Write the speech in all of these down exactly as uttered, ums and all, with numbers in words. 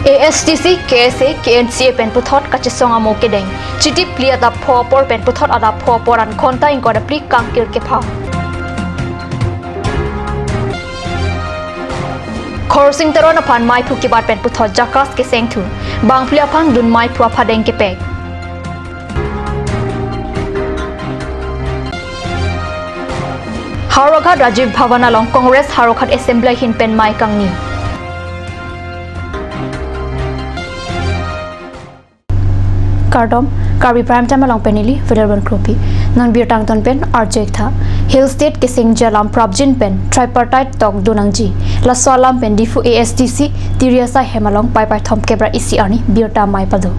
A S D C, K S A, K N C A pen puthot kachesong amo kedeng. Chiti phli adap pho apor pen puthot adap pho apor an ghonta ingkoi ra phli kangkir kepha. Khorsing Teron aphan maiphu kebat pen puthot JACAS kesengthu. Bangphli aphan dun maiphu aphadeng kepek. Howraghat Rajiv Bhavan along Congress Howraghat Assembly ahin pen mei kangni. Kardom, Karbi Prime Time along pen neli Venerable Kropi. Non birta angton pen arju-ik tha. Hill State kesengji alam prapjin pen tripartite talk donangji. Laso alam pen Diphu A S D C Tiriasa hem along Paipai thomkep ra isi arni birta mei pado.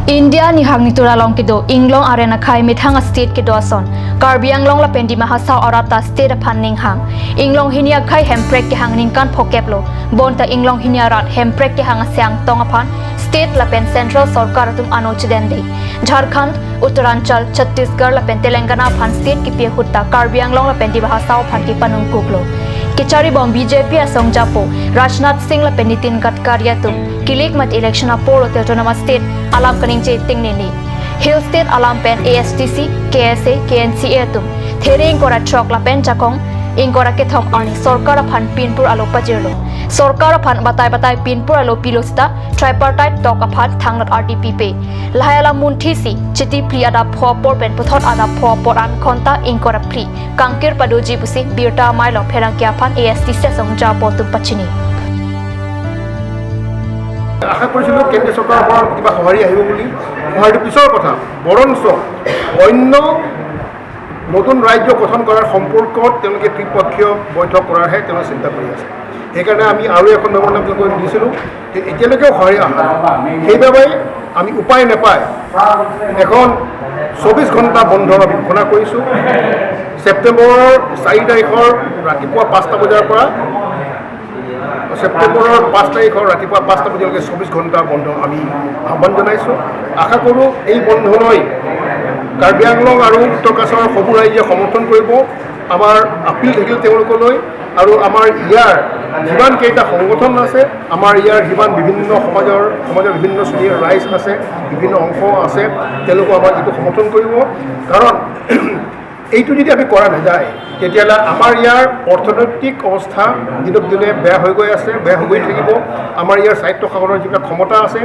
India nihang nitur along kedo inglong aren akhei methang a state kedo ason Karbi Anglong lapen Dima Hasao arat ta state aphan ninghang. Inglong hini akhei hemprek kehang ningkan phokep lo. Bonta inglong hini arat hemprek kehang aseng tong aphan state lapen central sorkar atum ano chedende. Jharkhand, Uttaranchal, Chhattisgarh lapen Telangana aphan state kipi ahut ta Karbi Anglong lapen Dima Hasao aphan kepanung kuklo. Kecharibom B J P asong japo Rajnath Singh lapen Nitin Gadkari atum kilik mat election apor hotel autonomous state alam kaningje tingnini. Hill State alam pen A S D C, K S A, K N C A atum there ingkoi ra throk lapen jakong ingkoi ra kethom arni sorkar aphan pinpur alo pajirlo. Sorkar aphan batai batai pinpur alo pilo seta tripartite talk aphan thangnat ardi pipe. Lahai alam munthi si chiti phli adap pho apor pen puthot adap pho apor an ghonta ingkoi ra phli kangkir padoji pusi birta mei along pherangke aphan A S D C asong japo atum pachini. আশা কৰিছিলোঁ কেন্দ্ৰীয় চৰকাৰৰ পৰা কিবা সঁহাৰি আহিব বুলি। সঁহাৰিটো পিছৰ কথা, বৰঞ্চ অন্য নতুন ৰাজ্য গঠন কৰাৰ সম্পৰ্কত তেওঁলোকে ত্ৰিপক্ষীয় বৈঠক কৰাৰহে তেওঁলোকে চিন্তা কৰি আছে। সেইকাৰণে আমি আৰু এখন মেমৰেণ্ডাম তেওঁলোকক দিছিলোঁ। এ-, এতিয়ালৈকেও সঁহাৰি অহা নাই। সেইবাবে আমি উপায় নাপাই এখন চৌবিশ ঘণ্টা বন্ধ আমি ঘোষণা কৰিছোঁ। ছেপ্টেম্বৰৰ চাৰি তাৰিখৰ ৰাতিপুৱা পাঁচটা বজাৰ পৰা ছেপ্টেম্বৰৰ পাঁচ তাৰিখৰ ৰাতিপুৱা পাঁচটা বজালৈকে চৌবিশ ঘণ্টা বন্ধ আমি আহ্বান জনাইছোঁ। আশা কৰোঁ এই বন্ধলৈ কাৰ্বি আংলং আৰু উত্তৰ কাছাৰৰ সমূহ ৰাইজে সমৰ্থন কৰিব। আমাৰ আপিল থাকিল তেওঁলোকলৈ আৰু আমাৰ ইয়াৰ যিমানকেইটা সংগঠন আছে, আমাৰ ইয়াৰ যিমান বিভিন্ন সমাজৰ, সমাজৰ বিভিন্ন শ্ৰেণীৰ ৰাইজ আছে, বিভিন্ন অংশ আছে, তেওঁলোকেও আমাক এইটো সমৰ্থন কৰিব। কাৰণ এইটো যদি আমি কৰা নাযায়, তেতিয়াহ'লে আমাৰ ইয়াৰ অৰ্থনৈতিক অৱস্থা দিনক দিনে বেয়া হৈ গৈ আছে, বেয়া হৈ গৈ থাকিব। আমাৰ ইয়াৰ স্বায়ত্তশাসনৰ যিবিলাক ক্ষমতা আছে,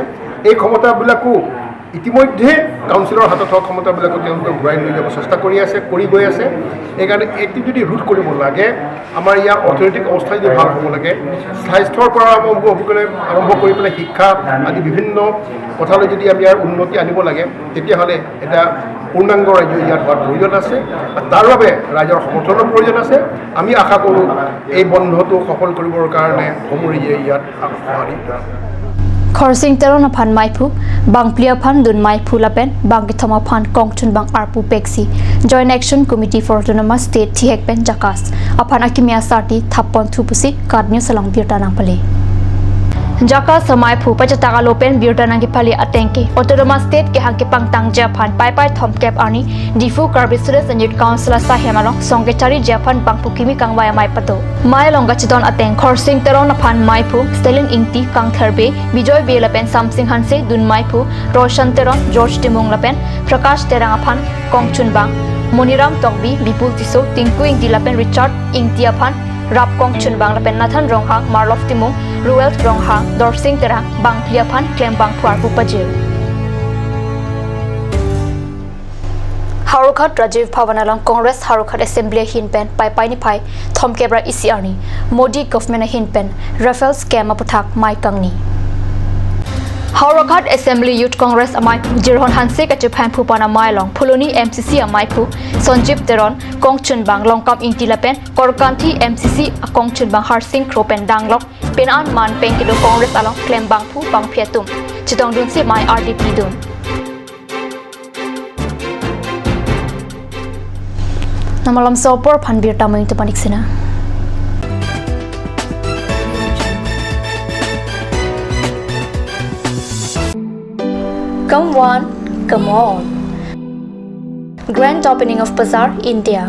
এই ক্ষমতাবিলাকো ইতিমধ্যে কাউন্সিলৰ হাতত থকা ক্ষমতাবিলাকো তেওঁলোকে ঘূৰাই লৈ যাব চেষ্টা কৰি আছে, কৰি গৈ আছে। সেইকাৰণে এইটো যদি ৰোধ কৰিব লাগে, আমাৰ ইয়াৰ অৰ্থনৈতিক অৱস্থা যদি ভাল হ'ব লাগে, স্বাস্থ্যৰ পৰা আৰম্ভ কৰি, আৰম্ভ কৰি পেলাই শিক্ষা আদি বিভিন্ন কথালৈ যদি আমি ইয়াৰ উন্নতি আনিব লাগে, তেতিয়াহ'লে এটা পূৰ্ণাংগ ৰাজ্য ইয়াত হোৱাৰ প্ৰয়োজন আছে। আৰু তাৰ বাবে ৰাইজৰ সমৰ্থনৰ প্ৰয়োজন আছে। আমি আশা কৰোঁ এই বন্ধটো সফল কৰিবৰ কাৰণে সমূহ ৰাইজে ইয়াত আগবাঢ়ি Khorsing Teron aphan maiphu, bangphli aphan dun maiphu lapen bangkethom aphan kongchunbang arpu peksi Joint Action Committee for Autonomous State thihek pen JACAS aphan akimi asarti thap ponthu pusi KAT News along birta nangpale. JACAS amaiphu pachatak alo pen birta nangkepale ateng ke Autonomous State kehang kepangtangji aphan Paipai thomkep arni Diphu Karbi Students and Youth Council asai hem along song kechariji aphan bangphu kimi kangvai amei pado. Mei along kachedon ateng Khorsing Teron aphan maiphu, Stalin Ingti, Kangthar Bey, Bijoy Bey lapen Samsing Hanse, dun maiphu Roshan Teron, George Timung lapen Prakash Terang aphan kongchunbang, Moniram Tokbi, Bipul Tisso, Tinku Ingti lapen Richard Ingti aphan rap kongchunbang lapen Nathan Ronghang, Marlof Timung, Ruel Ronghang, Dorsing Terang, bangphli aphan klembangphu arpu pajir. Howraghat Rajiv Bhavan along Congress Howraghat Assembly ahin pen Paipai niphai thomkep ra isi arni Modi government ahin pen Rafale scam aputhak mei kangni. Howraghat Assembly Youth Congress amaiphu Jirhon Hanse kachephan phupan amei along Phuloni M C C amaiphu Sanjib Teron, kongchunbang Longkam Ingti lapen Korkanthi M C C akongchunbang Harsing Kro pen danglok pen an man pen kedo Congress along klembangphu bangphli atum chetongdunsi mei ardi pidun. Namalam sopor phan birta mung tu panik sina. Come one, come all. Grand opening of Bazaar, India.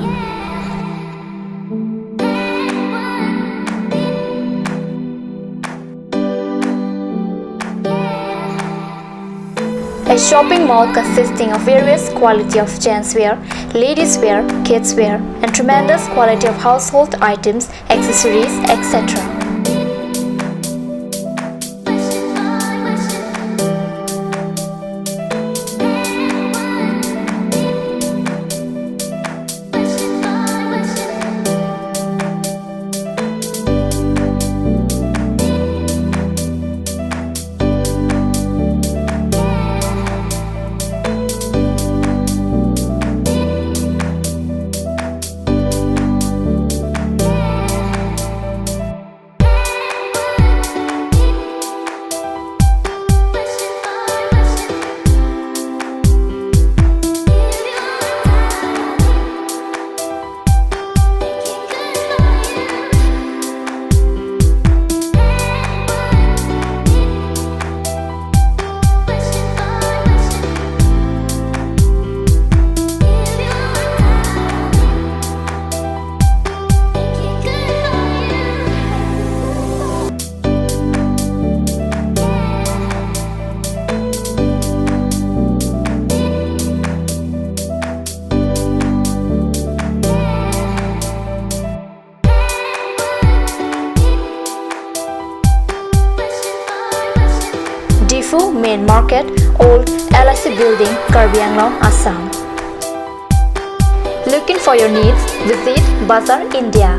Shopping mall consisting of various quality of gents wear, ladies wear, kids wear, and tremendous quality of household items, accessories, et cetera. Diphu Main Market, Old L I C Building, Karbi Anglong, Assam. Looking for your needs? Visit Bazar India.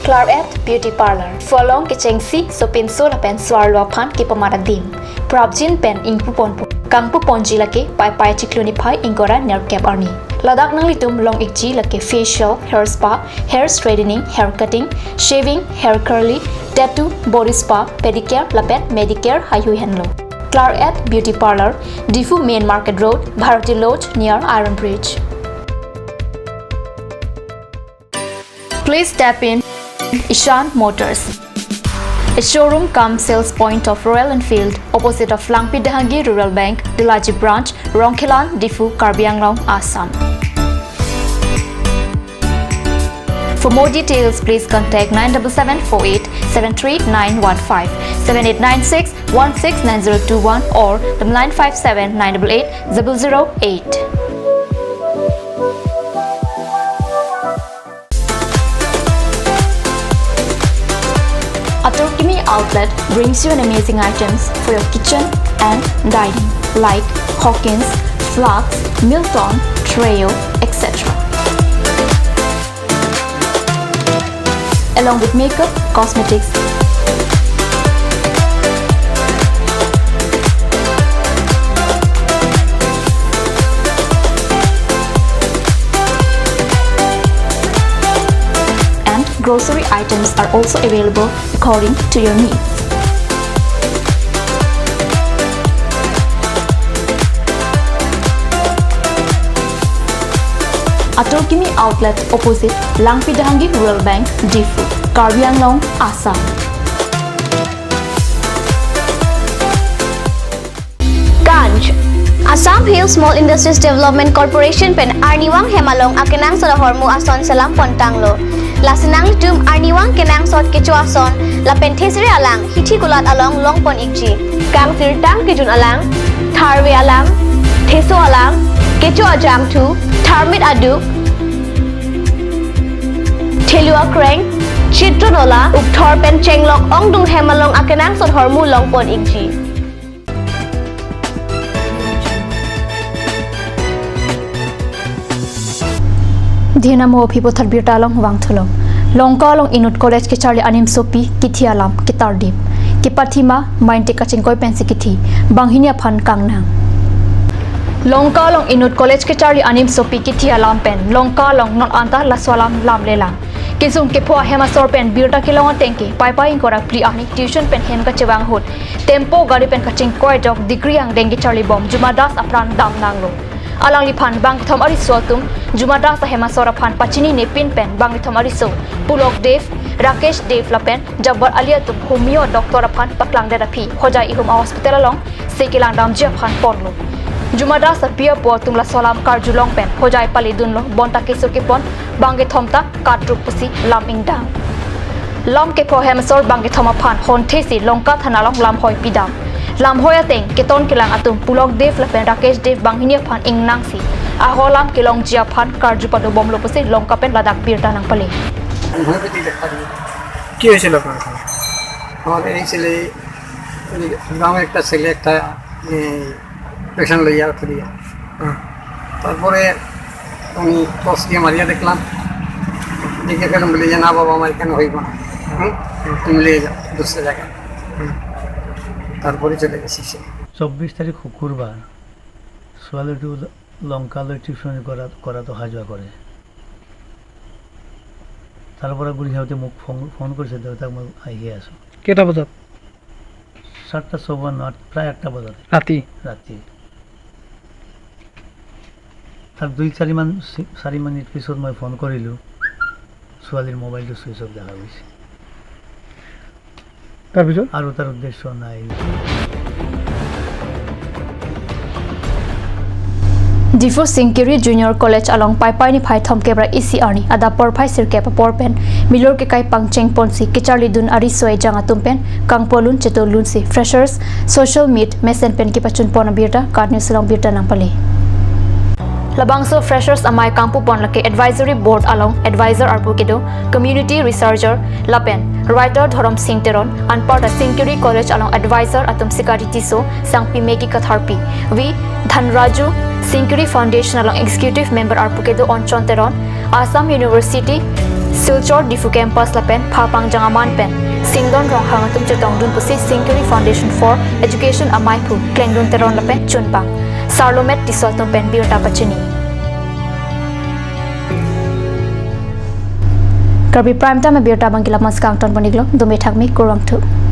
Claret Beauty Parlour. Phu along kechengsi, sopinso lapen so-arlo aphan kepamat adim. Prapjin pen ingpu ponpo. Kangpu ponji lake Paipai chiklo niphai ingkoi ra nerkep arni. Ladak nanglitum long-ikji lake facial, hair spa, hair straightening, hair cutting, shaving, hair curly, tattoo, body spa, pedicure lapen manicure heihui henlo. Claret Beauty Parlour, Diphu Main Market Road, Bharati Lodge near Iron Bridge. Please step in Ishan Motors, a showroom cum sales point of Royal Enfield, opposite of Langpi Dehangi Rural Bank, Delaji Branch, Rongkhelan, Diphu, Karbi Anglong, Assam. For more details, please contact nine double seven four eight seven three nine one five, seven eight nine six one six nine zero two one or double nine five seven nine double eight double zero eight. Atur Kimi Outlet brings you an amazing items for your kitchen and dining, like Hawkins, flasks, Milton, Treo, et cetera, along with makeup, cosmetics, and grocery items are also available according to your needs. Atur Kimi Outlet, opposite Langpi Dehangi Rural Bank, Diphu, Karbi Anglong, Assam. Ganj. Assam Hill Small Industries Development Corporation pen arnivang hem along akenangsot ahormu ason selam pontanglo. Lasi nanglitum arnivang kenangsot kecho ason lapen thesere alang hithi kulat along longpon-ikji. Kangsirtang kejun alang, tharve alang, theso alang, kecho ajangthu, tharmit aduk, thelu akreng, chitro nola, ukthor pen chenglok ongdung hem along akenangsot ahormu longpon-ikji. Dina mo aphi puthot birta along vangthulo. Longka along inut college kecharli anim sopi kithi alam ketardip. Kepathima main te kachingkoi pensi kithi. Banghini aphan kangnang. Longka along inut college kecharli anim sopi kithi alam pen Longka along non anta laso alam lamlelang. Kesung kepho ahem asor pen birta kelong ateng ke Paipai ingkoi ra phli arni tuition pen hem kachevang ahut tempo gari pen kachingkoi ajok degree angdeng kecharli bom Juma Das apran dam nanglo. Alangliphan bangkethom ariso atum Juma Das ahem asor aphan pachinine pin pen bangkethom ariso Pulok Dev, Rakesh Dev lapen Jabbar Ali atum homeo doctor aphan paklangdet aphi Hojai ihum a-hospital alongsi kelangdamji aphan ponlo. Juma Das api apo atum laso alam karjulong pen Hojai paledunlo, bonta keso kepon bangkethom ta katruk pusi lam ingdam. Lam kepho ahem asor bangkethom aphan honthesi Lanka thana along lamhoi pidam. Lamhoi ateng keton kelang atum Pulok Dev lapen Rakesh Dev banghini aphan ingnangsi aho alam kelongji aphan karju padobomlo pusi Lanka pen ladak birta nangpale. আমি হয়ে পেতে দেখতে পারি। কি হয়েছিল আপনার ওখানে? আমার এই ছেলে ওই গ্রামের একটা ছেলে একটা পেশেন্ট লইয়া ফিরিয়া। হুম। তারপরে আমি টর্চ দিয়ে মারিয়া দেখলাম, দেখে ফেলাম, বলি যে না বাবা, আমার এখানে হইব না। হুম? তুমি নিয়ে যাও দূসরা জায়গায়। হুম। তারপরে চলে গেছি সে। চব্বিশ তারিখ শুকুৰবাৰ ছোৱালীটো লংকালৈ টিউচন কৰা কৰাত অহা যোৱা কৰে। তাৰ পৰা ঘূৰি আহোঁতে মোক ফোন ফোন কৰিছে, দেউতাক মই আহিয়ে আছোঁ। কেইটা বজাত? সাতটা চৌৱন্ন, আঠ- প্ৰায় আঠটা বজাতে ৰাতি? ৰাতি। তাৰ দুই চাৰিমান চি- চাৰি মিনিট পিছত মই ফোন কৰিলোঁ, ছোৱালীৰ মোবাইলটো ছুইচ অফ দেখা গৈছে। তাৰপিছত? আৰু তাৰ উদ্দেশ্য নাই। Diphu Singkiri Junior College along Paipai niphai thomkep ra isi arni adap porphai sirkep apor pen milur kekai pangcheng ponsi kecharlidun ariso ejang atum pen kangpolun chetolunsi freshers social meet mesen pen kepachun pon abirta KAT News along birta nangpale. Labangso freshers amei kangpu pon lake advisory board along advisor arpu kedo community researcher lapen writer Dhorom Sing Teron, anparta Singkiri College along advisor atum Sikari Tisso, Sangpi Megi Katharpi, V Dhanraju, Singkiri Foundation along executive member arpu kedo Onchon Teron, Assam University Silchar Diphu campus lapen pha pangjang aman pen Singdon Ronghang atum chetongdun pusi Singkiri Foundation for Education ameiphu Klengdun Teron lapen chunbang Sarlomet Tisso atum pen birta pachini. Karbi Prime Time abirta abang ke la-an si kangton pon-iklo, dome thakme, kurvangthu.